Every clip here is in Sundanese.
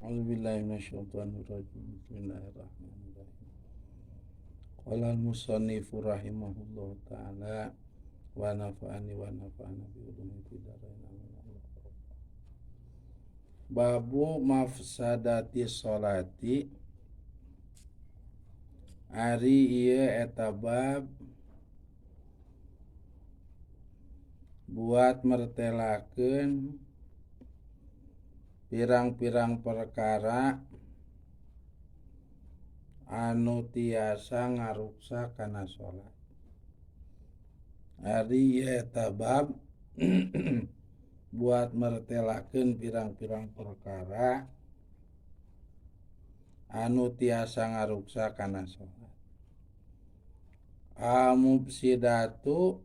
A'udzubillahi minasyaitonirrajim. Bismillahirrahmanirrahim. Qala al-musannifu rahimahullahu taala wa nafa'ani wa nafa'ana bi ulumihi fid dharain. Amin. Babu mafsadati sholati. Ari ieu eta bab buat mertelakeun pirang-pirang perkara anu tiasa ngaruksak kana salat. Ari ieu eta bab buat mertelakeun pirang-pirang perkara anu tiasa ngaruksak kana salat. Al-mufsidatu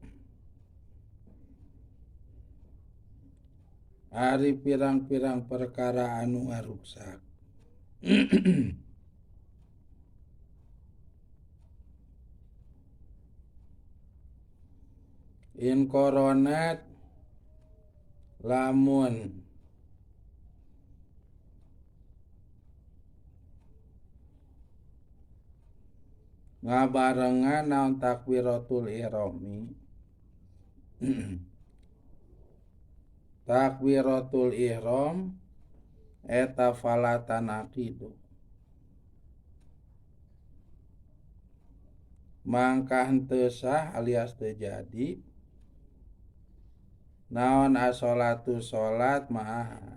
ari pirang-pirang perkara anu ngaruksak. In koronat lamun ngabarengan naon takbiratul ihrami. Takbiratul ihram eta falatan aqidu mangka henteu sah alias teu jadi naon as-sholatu salat ma'aha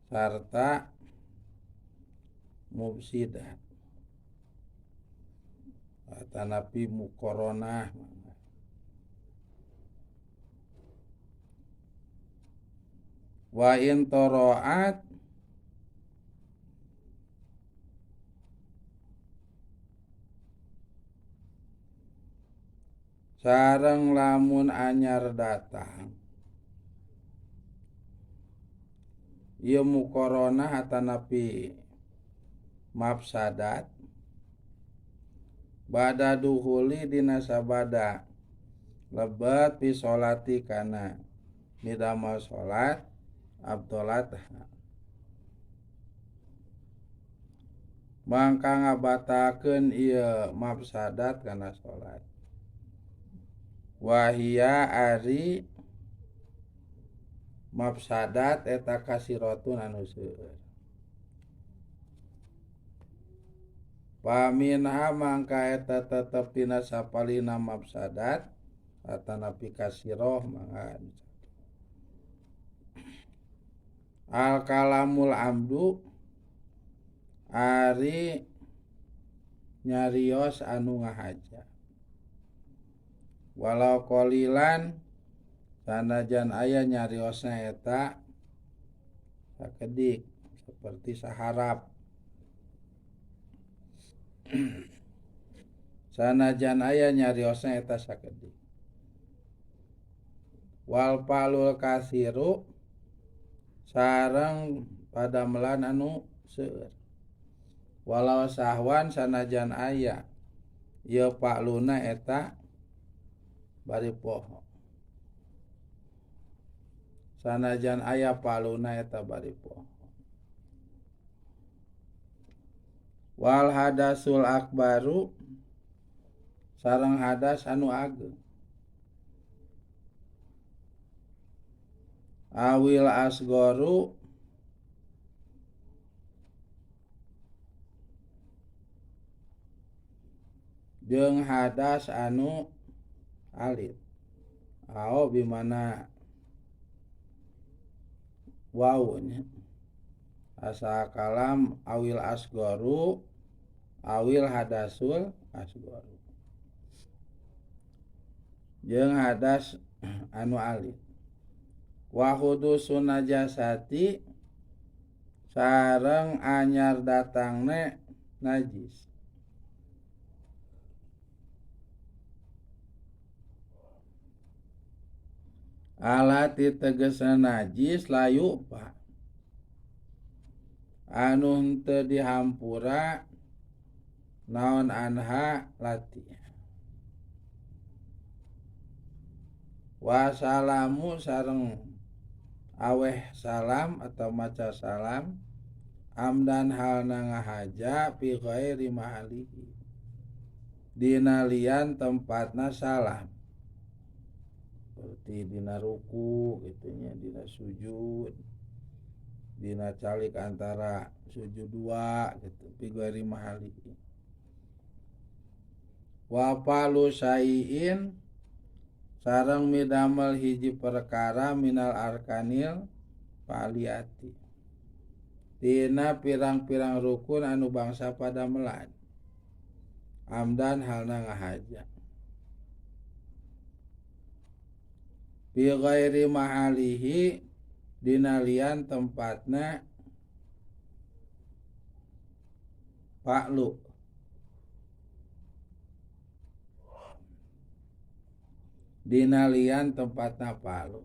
sarta mufsidat atanapi mukoronah. Wa in toroat sareng lamun anyar datang ieu mukoronah atanapi mafsadat bada duhuli dina sabada lebet fi sholati kana midamel salat abdolat mangka ngabatakeun ieu mafsadat kana salat. Wahia ari mafsadat eta kasiratun anu seueur. Paminha mangka eta tetep dina sapalina mafsadat atanapi kasiroh mangga al kalamul amdu ari nyarios anu ngahaja walau qalilan sanajan aya nyariosna eta sakedik seperti saharap. Sanajan aya nyariosna eta sakedik. Wal palul kasiru sareng padamelan anu seueur. Walau sahwan sanajan aya ieu paluna eta bari poho. Sanajan aya paluna eta bari poho. Wal hadasul akbaru sareng hadas anu ageng. Awil asgoru jeung hadas anu alit. Ao bimana wau nya. Asa kalam awil asgoru awil hadasul asgoru jeung hadas anu alit. Wa hudusun najasati sareng anyar datangne najis. Alati tegesna najis layu pak anu henteu dihampura naon anha lati. Wasalamu sareng aweh salam atau maca salam Amdan halna ngahaja fi ghairi mahalihi dina lian tempatna salam seperti dina ruku kitu nya, dina sujud, dina calik antara sujud dua gitu, fi ghairi mahalihi. Wa falu syai'in sareng midamel hiji perkara minal arkanil fa'aliyati tina pirang-pirang rukun anu bangsa padamelan amdan halna ngahaja fi ghairi mahalihi dina lian tempatna fa'lu dina lian tempatna fa'lu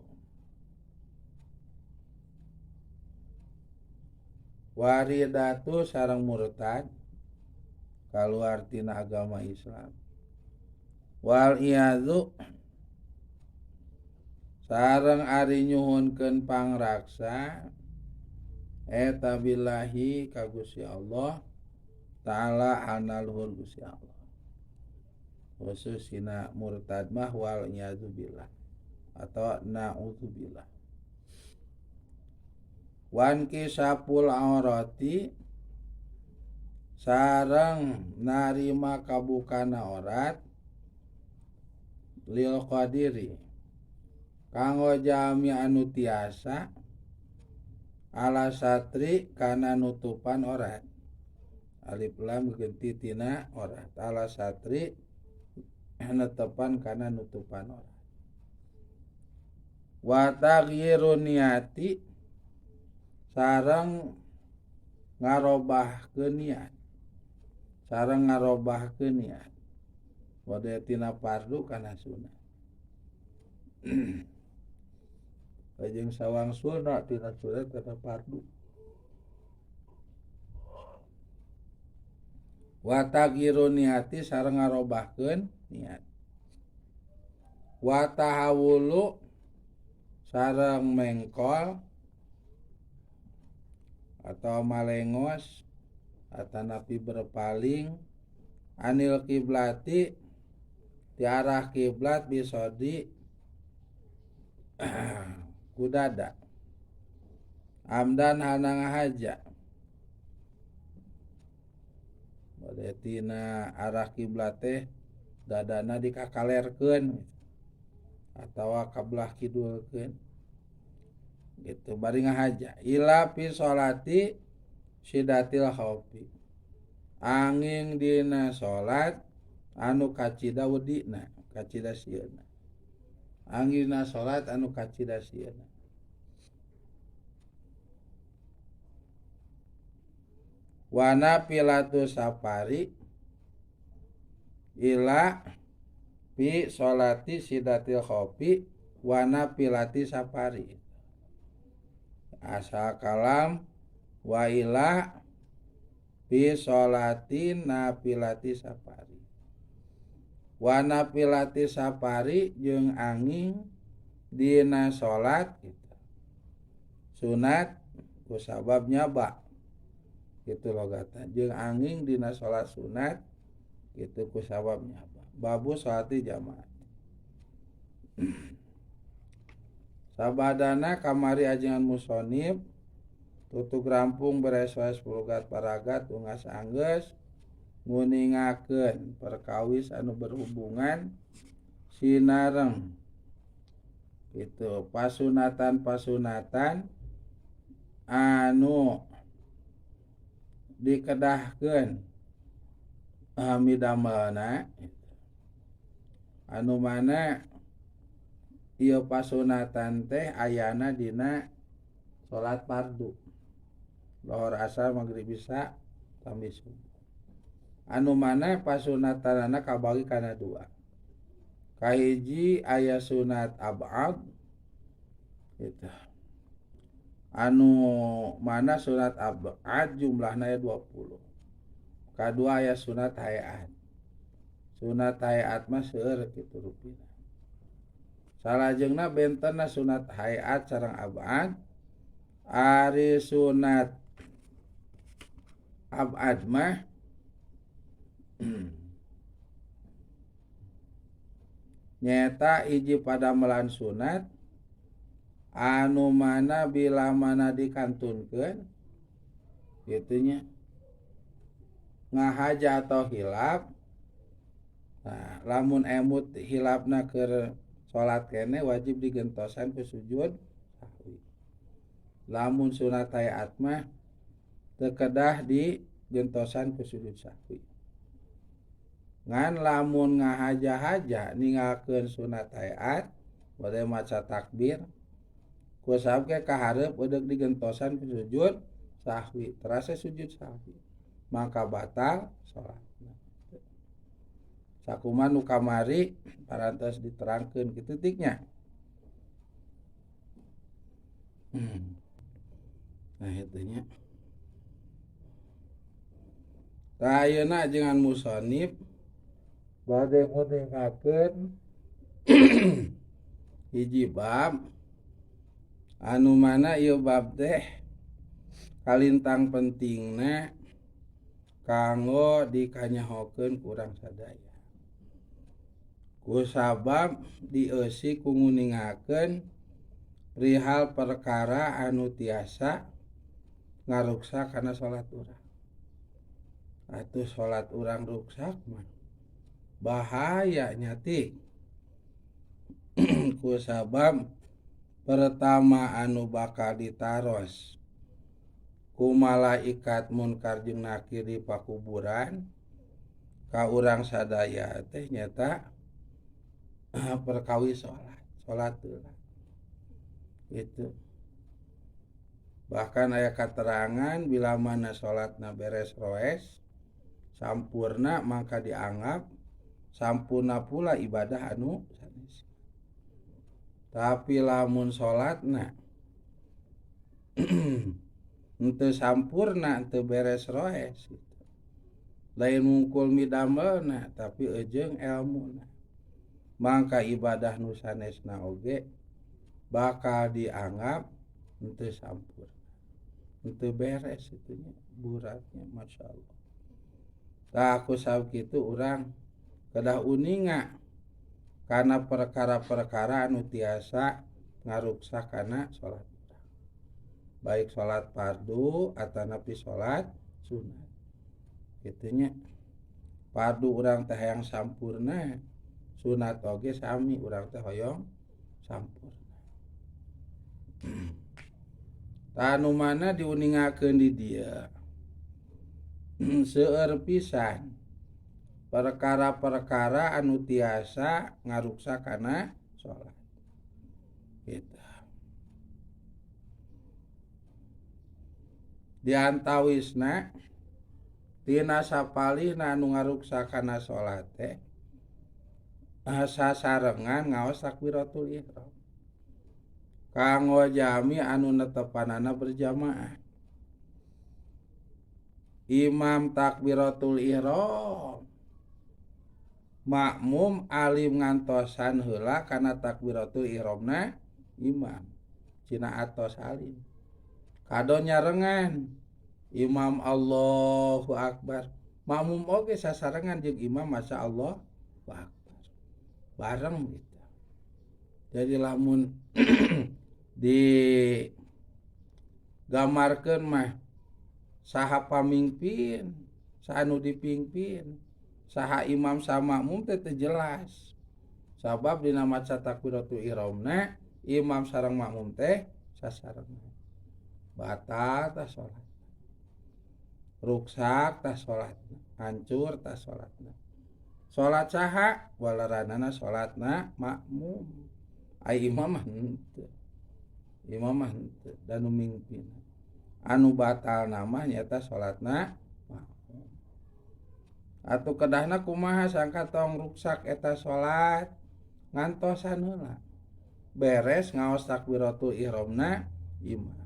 waridatu sareng murtad kaluar tina agama Islam wal iyadzu sareng ari nyuhunkeun pangraksa eta billahi ka Gusti Allah taala ana luhur Gusti Allah khusus sina murtad mah wal iyadzu billah atau na'udzubillah. Wan kisapul aurati sareng narima kabukana orat lil qadiri kanggo jami anu tiasa ala satri kana nutupan orat alif lam genti tina orat ala satri netepan kana nutupan orat wa taghyiru niati sareng ngarobahkeun niat sareng ngarobahkeun niat wada tina fardu kana sunah jeung sawangsulna tina sunah kana fardu wa taghyiru niati sareng ngarobahkeun niat wa tahawulu sareng mengkol atau malengos atanapi berpaling anil kiblati ti arah kiblat bisodi kudada amdan hanang haja bade tina arah kiblat teh dadana dikakalerkeun atawa kabelah kidulkeun gitu bari ngahaja ila fi sholati sidatil khaufi angin dina salat anu kacida wedina kacida sieuna angin dina salat anu kacida sieuna wana pilatu safari ila fi sholati sidatil khaufi wana pilati safari asal kalam wa ila fi sholati nafilati safari wa nafilati safari jeung angin dina salat gitu sunat kusabab nyaba gitu logata jeung angin dina salat sunat gitu kusabab nyaba babu sholati jamaah. Sabadana kamari ajengan musonib tutug rampung beres wae pulugat paragat ungas anggeus nguningakeun perkawis anu berhubungan sinareng gitu pasunatan-pasunatan anu dikedahkeun midamelna anu mana ieu pasunatan teh ayana dina salat fardu lohor asar magrib isya sampai subuh anu mana pasunatanana kabagi kana dua kahiji aya sunat ab'ad gitu anu mana sunat ab'ad jumlahna aya 20 kadua aya sunat hayat sunat hayat mah seueur kitu rupina salajengna bentenna sunat hayat sareng ab'ad ari sunat Ab'ad mah nyaeta hiji padamelan sunat anu mana bila mana dikantunkeun kitu nya ngahaja atau hilap. Nah, lamun emut hilapna keur salat keneh wajib digentosan ku sujud sahwi. Lamun sunat hayat mah teu kedah digentosan ku sujud sahwi. Ngan lamun ngahaja-haja ninggalkeun sunat hayat bade maca takbir ku sabab ge kahareup eudek digentosan ku sujud sahwi, terasa sujud sahwi maka batal salat. Sakumaha nu kamari parantos diterangkeun kitu tiknya. Nah itu nya. Tah ayeuna ajengan musonib bade nguningakeun hiji bab anu mana ieu bab teh kalintang pentingna kanggo dikanyahokeun ku urang sadaya. Kusabab dieusi ku nguningakeun perihal perkara anu tiasa ngaruksak kana salat urang. Atuh salat urang ruksak mah bahaya nya ti. Kusabab pertama anu bakal ditaros ku malaikat munkar jeung nakir di pakuburan ka urang sadaya teh nyata perkawis salat, salat heula. Gitu. Bahkan aya katerangan bila mana salatna beres roes sampurna maka dianggap sampurna pula ibadah anu sanes. Tapi lamun salatna henteu sampurna, henteu beres roes gitu. Lain mungkul midamelna tapi eujeung elmuna. Mangka ibadah nu sanesna oge bakal dianggap henteu sampurna, henteu beres itunya buratnya, masya Allah. Tah ku sabab kitu urang kedah uninga kana perkara-perkara anu tiasa ngaruksak kana salat urang, baik salat fardu atanapi salat sunat. Kitunya fardu urang teh hayang sampurna, sunat oge sami urang teh hoyong sampurna. Tah anu mana diuningakeun di dieu seueur pisan perkara-perkara anu tiasa ngaruksak kana salat. Gitu. Di antawisna tina sapalihna anu ngaruksak kana salat teh sasarengan ngaos takbiratul ihram kanggo jami anu netepanana berjamaah. Imam takbiratul ihram makmum alim ngantosan heula kana takbiratul ihramna imam cina atos alim kadon nyarengan imam Allahu akbar makmum oge sasarengan jeung imam maca Allahu akbar bareng gitu. Jadi lamun digambarkeun mah saha pamingpin, saha nu dipingpin, saha imam sama makmum teh teu jelas. Sabab dina maca takbiratul ihramna imam sareng makmum teh sasarengan. Batal tah salat. Ruksak tah salatna, hancur tah salatna. Salat saha waleranana salatna makmum. Ai imam mah henteu. Imam mah henteu da nu mingpin. Anu batal mah nyaeta salatna makmum. Atuh kedahna kumaha sangka tong ruksak eta salat ngantosan heula. Beres ngaos takbiratul ihramna imam.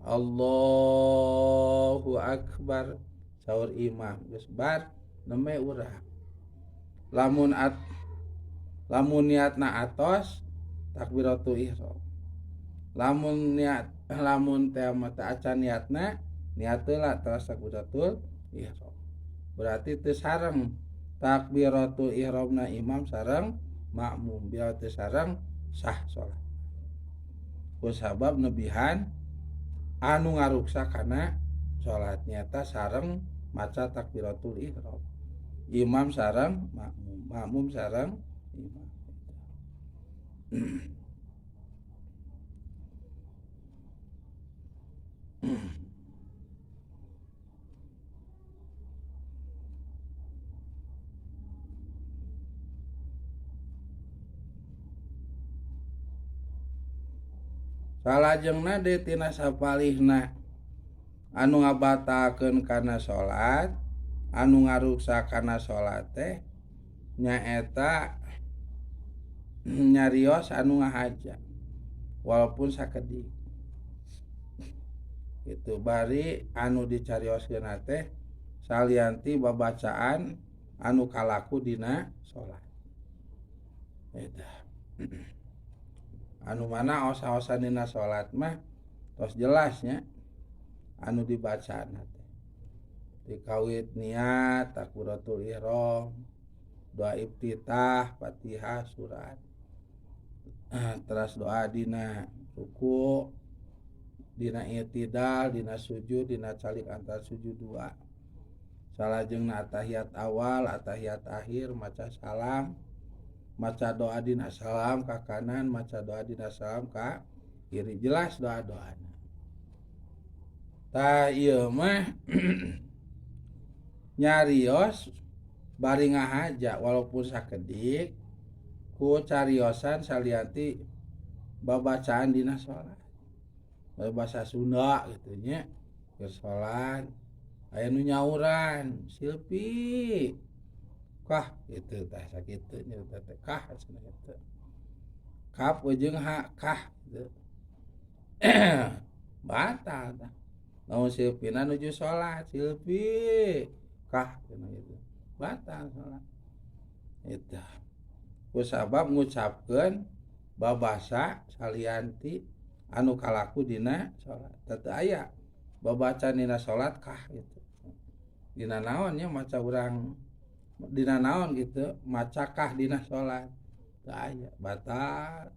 Allahu akbar saur imam geus bar neme urang. Lamun lamun niatna atos takbiratul ihram. Lamun niat lamun teh mah teu acan niatna Niat heula teras takbiratul ihram. Berarti teu sareng takbiratul ihramna imam sareng makmum, bila teu sareng sah salat. Kusabab nebihan anu ngaruksa kana salat nyata sareng maca takbiratul ihram. Imam sareng makmum, makmum sareng imam. Salajengna deui tina sapalihna anu ngabatalkeun kana salat, anu ngaruksa kana salat teh nyaeta nyarios anu ngahaja walaupun sakedik. Itu bari anu dicarioskeun teh salianti babacaan anu kalaku dina salat. Eta. Anu mana osa-osa dina salat mah tos jelasnya anu dibacana teh. Dikawit niat, takbiratul ihram, doa iftitah, Fatihah, surat. Teras doa dina ruku, dina i'tidal, dina sujud, dina calik antara sujud dua. Salajengna atahiyat awal, atahiyat akhir, maca salam, maca doa dina salam ka kanan, maca doa dina salam ka kiri, jelas doa-doana. Tah ieu mah nyarios bari ngahaja walaupun sakedik ku cariosan salianti babacaan dina salat. Bahasa Sunda gitu nya, keur salat aya nu nyauran, Silpi. Kah gitu tah sakitu nya teh kah cenah kitu. Kaf jeung ha kah gitu. Batal tah. Lamun Silpina nuju salat, Silpi kah cenah kitu. Batal salat. Eta. Kusabab ngucapkeun babasa salianti anu kalaku dina salat. Teu aya babaca dina salat kah gitu. Dina naon nya maca urang dina naon gitu maca kah dina salat. Teu aya batal.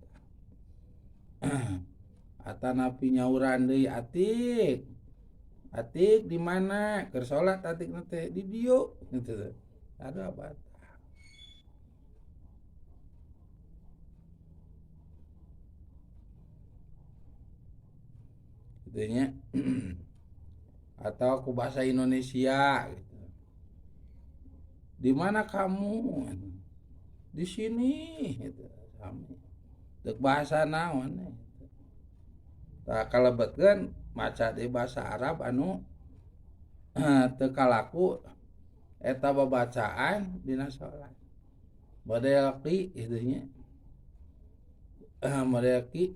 Atanapi nyauran deui Atik. Atik di mana? Keur salat Atik teh di dieu gitu. Ada batal. Gitunya. Atau ku bahasa Indonesia gitu. Di mana kamu? Di sini gitu. Sami. Deuk bahasa naon gitu. Tah kalebetkeun maca di bahasa Arab anu teu kalaku eta babacaan dina salat. Model ki gitu nya. Model ki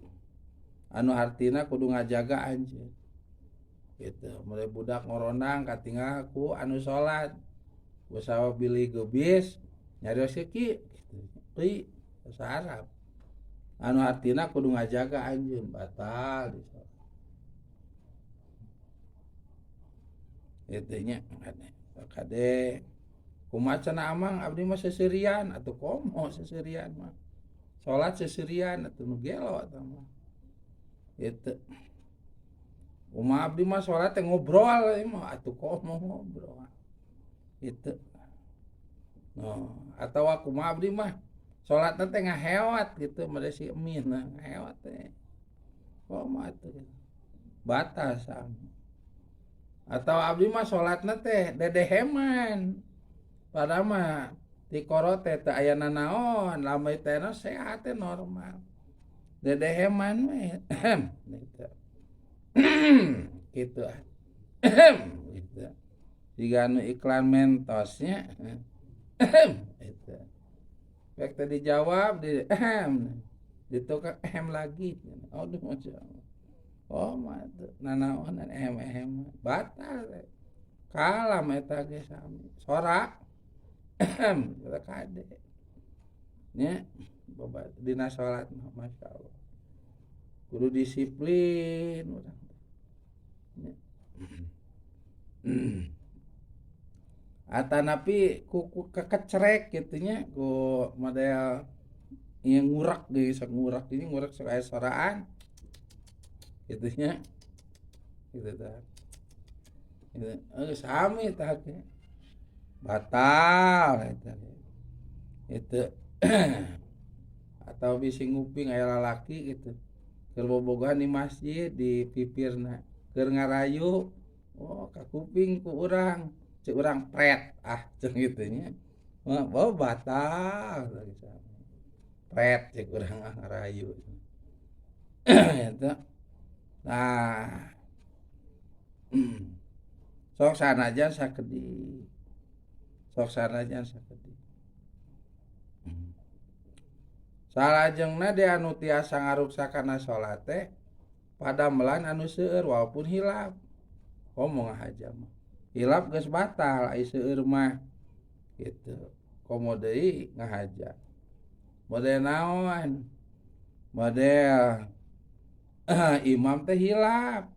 anu hartina kudu ngajaga anjeun. Gitu, mulai budak ngorondang katinggal ku anu salat. Usaha bilih gebis nyarios ki gitu. Ki bahasa Arab. Anu hartina kudu ngajaga anjeun batal di salat. Itu nya kade kumaha cenah amang abdi mah seserian atuh komo seserian mah. Salat seserian atuh nu gelo eta mah. Gitu. Kumaha abdi mah salat teh ngobrol ieu mah atuh komo ngobrol. Gitu. No, atawa kumaha abdi mah salatna teh ngaheot gitu made si Emin ngaheot teh. Komo atuh. Batal sami. Atau abdi mah salatna teh dedeheman. Padahal mah ti koro teh teu aya nanaon, lamun teh sehat teh normal. Dedeheman we. Gitu. Gitu. Gitu. Jiga nu iklan Mentosnya. Gitu. Pek teh dijawab di ditukar ehem lagi. Aduh masya Allah. Oh mah teu nanaonan ehem-ehem batal. Kalam eta ge sami. Sora eta kade. Nya dina salat mah masya Allah. Kudu disiplin urang teh. Nya. Atanapi ku kekecrek kitu nya ku model ieu ngurek deui sok ngurek ini ngurek sok aya soraan kitu nya kitu tah. Gitu. Sami tah ge. Batal eta ge. Itu atau bisi nguping aya lalaki gitu. Keur bobogohan di masjid di pipirna keur ngarayu oh kakuping ku urang cek urang pret ah cek kitu nya. Oh batal pret cek urang ah ngarayu. Eta. Nah. Sok sanajan sakedik. Sok sanajan sakedik. Salajengna de anu tiasa ngaruksak kana salat teh padamelan anu seueur walaupun hilap. Komo ngahaja mah. Hilap geus batal ai seueur mah gitu. Komo deui ngahaja. Model naon? Model imam teh hilap.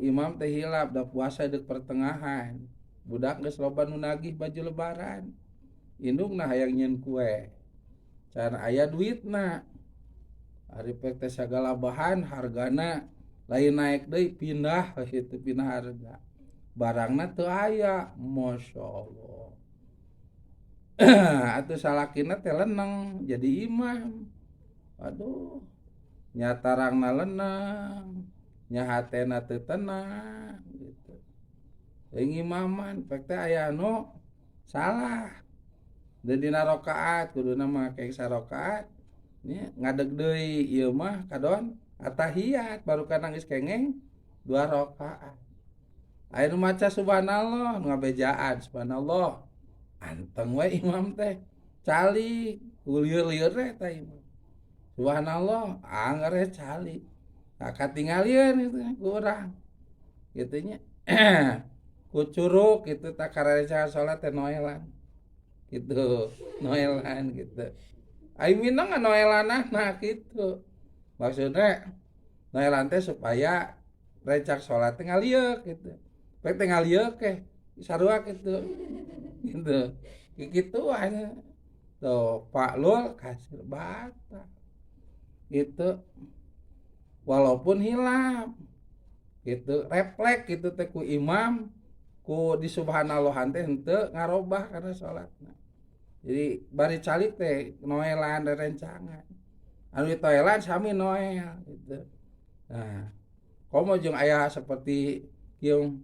Imam teh hilap da puasa deuk pertengahan. Budak geus loba nu nagih baju lebaran. Indungna hayang nyieun kue. Can aya duitna. Ari pek teh sagala bahan hargana lain naik deui pindah kitu pindah harga. Barangna teu aya, Masya Allah. Atuh salakina teh leneng jadi imam. Aduh, nya tarangna leneng, nya hatena teu tenang gitu. Teuing imaman pek teh aya anu salah. Deui dina rakaat kuduna mah keng sarakaat nya ngadeg deui ieu mah kadon atahiyat baru kana geus kengeng 2 rakaat. Aya nu maca subhanallah nu ngabejaan subhanallah. Anteng we imam teh calik lieur-lieur we teh imam. Subhanallah angger we calik. Nah, katingalieun kitu ku urang. Kitu nya. Ku curug kitu tah karerecangan salat teh noelan. Gitu, noelan gitu. Ai minang noelanana kitu. Maksudna noelan teh supaya rencak salat teh ngalieuk gitu. Pek teh ngalieuk ke sarua kitu. Gitu. Kikituan. Tuh, Pak Lul kasir batal. Gitu. Walaupun hilap. Gitu, refleks gitu teh ku imam ku di subhanallahan teh henteu ngarobah kana salatna. Jadi bari calik teh noelan rerencangan. Anu ditoelan sami noel gitu. Nah, komo jeung aya seperti kieu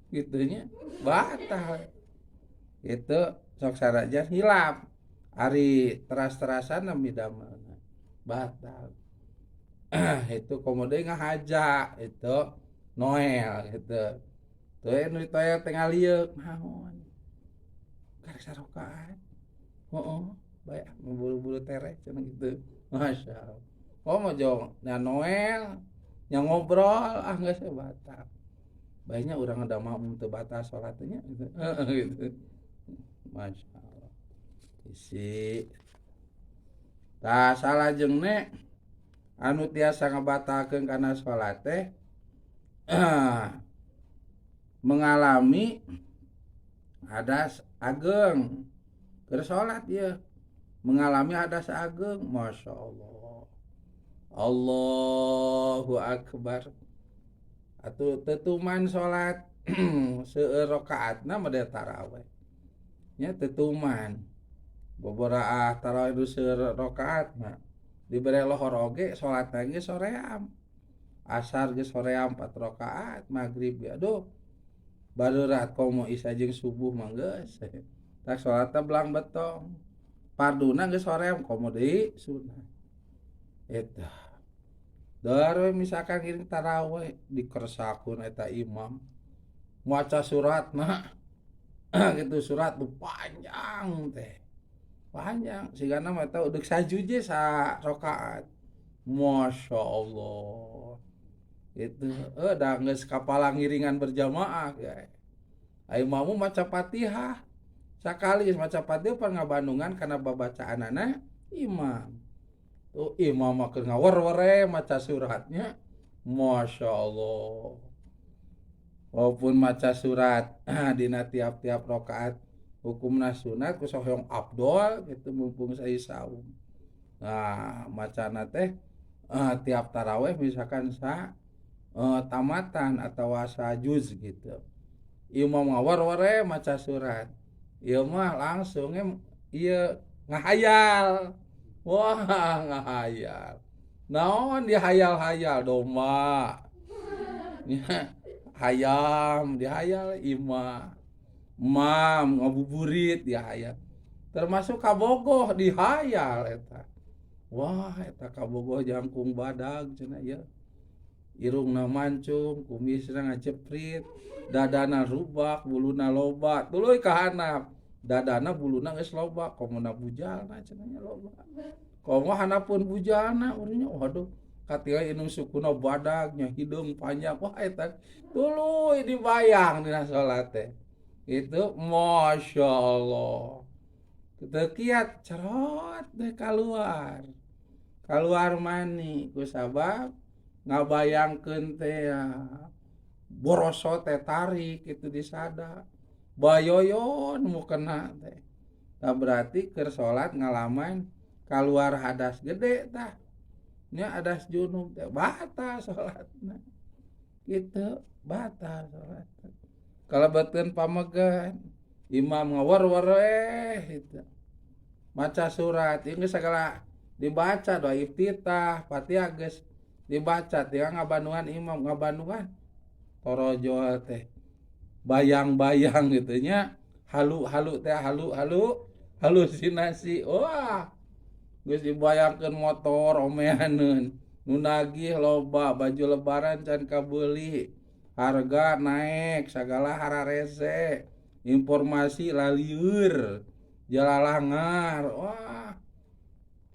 kitu nya batal. Gitu sok sarajan hilap. Ari teras-terasan midamelna batal. Itu komo deui ngahaja itu noel gitu. Teu nu ditoel teh ngalieuk naon. Karek sarokaan. Heeh, bae buru-buru terek cenah gitu. Masya Allah. Komo jong nya noel nya ngobrol ah geus batal. Baiknya urang ada makmum teu batal salat nya gitu. Heeh gitu. Masya Allah. Isi. Tah salajengna anu tiasa ngabatalkeun kana salat teh mengalami hadas ageng keur salat ieu mengalami hadas ageng Masya Allah Allahu Akbar atuh tetuman salat seueur rakaatna mah tarawih nya tetuman bobaraah tarawih nu seueur rakaatna dibere lohor oge salatna ge soream asar ge soream 4 rakaat magrib ge aduh barurat komo isya jeung subuh mah geus tak salatna belang betong farduna geus soream komo deui sunah eta dar we misalkan ngiring tarawih dikersakeun eta imam maca suratna gitu surat nu panjang teh panjang sigana mah eta udeuk sajuje sa rakaat Masya Allah itu da geus kapala ngiringan berjamaah ge ai mamu maca Fatihah sakali geus maca Fatihah pan ngabandungan kana babacaanana imam tuh imam mah keur ngawer-were maca suratnya Masya Allah. Walaupun maca surat dina tiap-tiap rakaat hukumna sunat ku hoyong afdol gitu mumpung saya saum. Nah, macana teh tiap taraweh misalkan sa tamatan atau sa juz gitu. Imam ngawar-ware maca surat. Ieu mah langsung ieu ngahayal. Wah, ngahayal. Naon dihayal-hayal domba. Hayam dihayal imah. Mam ngabuburit dihayal. Termasuk kabogoh dihayal eta. Wah, eta kabogoh jangkung badag cenah ieu. Irungna mancung, kumisna ngajeprit, dadana rubak, buluna loba, tuluy ka handap. Dadana buluna geus loba, komo na bujalna cenah nya loba. Komo handapeun bujalna urangnya waduh katingal indung sukuna badag nya hideung panjang wah eta tuluy dibayang dina salat teh. Itu Masya Allah. Teu kiat cerot deh kaluar. Kaluar mani kusabab ngabayangkeun teh borosot teh tarik itu disada. Bayoyon mukena teh. Tah berarti keur salat ngalaman kaluar hadas gede tah. Nya hadas junub teh batal salatna. Gitu, batal salatna. Kalebetkeun pamegan imam ngawar-war gitu. Maca surat ieu geus sagala dibaca doa iftitah, Fatihah geus dibaca tinggal ngabandungan imam ngabandungan torojol teh. Bayang-bayang gitu nya, halu-halu teh halu-halu halusinasi. Wah, geus dibayangkeun motor omeaneun, nu nagih loba, baju lebaran can kabeuli, harga naek, sagala hararese, informasi lalieur, jalalangar. Wah,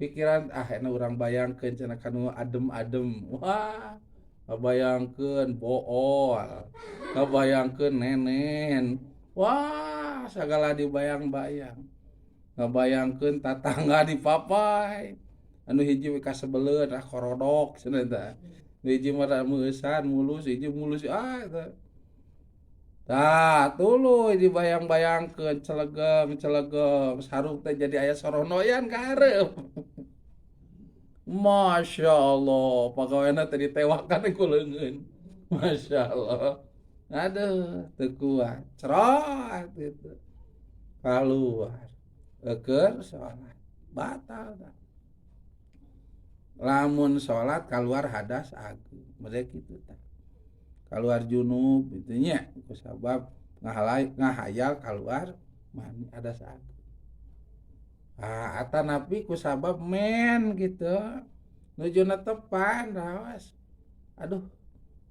pikiran ah enak urang bayangkeun cenah kanu adem-adem. Wah, ngabayangkeun bool, ngabayangkeun nenen. Wah, sagala dibayang-bayang. Ngabayangkeun tatangga dipapai. Anu hiji we kasebeleun ah korodok cenah tah. Nu hiji mah meueusan mulus, hiji mulus ah eta. Tah, tuluy dibayang-bayangkeun celegeng-celegeng, sarung teh jadi aya soronoyan ka hareup. Masya Allah, pagawena teh ditewakan ku leungeun. Masya Allah. Aduh, teu kuat. Cerot gitu. Kaluar. Eukeun salat batal tah. Lamun salat kaluar hadas ageung, mereka kitu tah. Kaluar junub kitu nya kusabab ngahayal kaluar mani hadas ageung. Ah, atanapi kusabab men gitu. Nuju netepan raos. Aduh,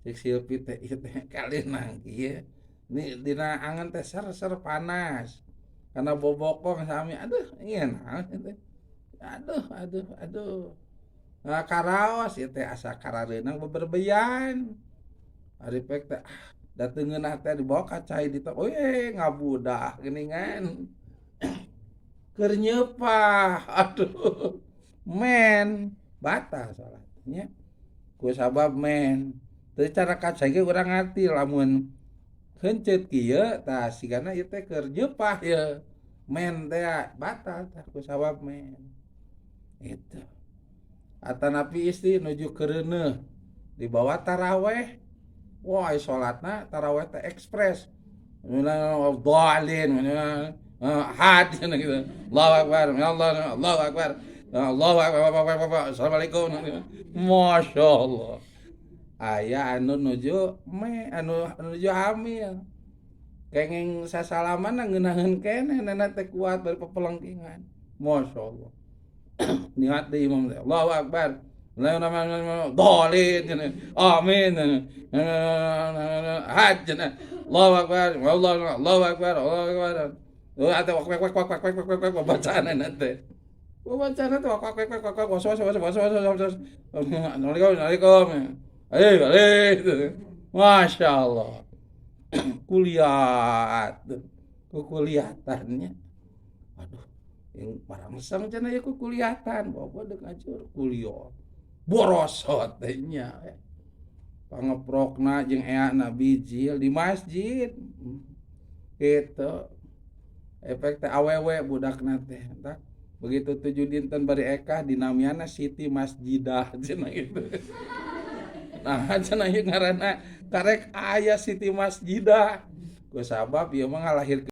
cek Silpi teh ieu teh kalinang kieu. Ni dina angen teh ser-ser panas. Karena bobokong sami aduh ieu naon teh. Aduh aduh aduh. Nah, karaos ieu teh asa karareunang beberbeyan. Ari pek teh ah da teu ngeunah teh dibawa ka cai ditu. Weh ngabudah geuningan. Keur nyeupah aduh men batal salatnya. Ku sabab men teu cara ka cai ge urang ngarti lamun heuncet kieu tah sigana ieu teh keur nyeupah ieu. Men teh batal tah ku sabab men. Itu. Atanapi istri nuju kereuneuh dibawa taraweh. Wah, salatna taraweh teh ekspres. Dhalin had gitu. Allahu akbar, ya Allah, Allahu akbar. Allahu akbar. Assalamualaikum. Masya Allah. Aya anu nuju me anu nuju hamil. Kenging sasalaman ngeunaheun keneh nenek teh kuat bari pepelengkingan. Masya Allah. Niat di imam teh Allahu akbar. Dhalin amin. Haj Allahu akbar. Allah Allahu akbar. Allahu akbar. Atau wak wak wak wak wak wak wak bacaan teh. Bacaan teh wak wak wak wak wak was was was was was was. Assalamualaikum Assalamualaikum. Ayo ayo. Masya Allah. Kuliah kukuliatannya. Aduh, yang barangsang cenah ya kukuliatan, bawa deuk ngajur kuliah. Borosot teh nya. Pangeprokna jeung eana bijil di masjid. Gitu. Efek teh awewe budakna teh. Tah, begitu 7 dinten bari ekah dinamiana Siti Masjidah cenah gitu. Nah, cenah ieu ngaranna karek aya Siti Masjidah. Ku sabab ieu mah ngalahirkeun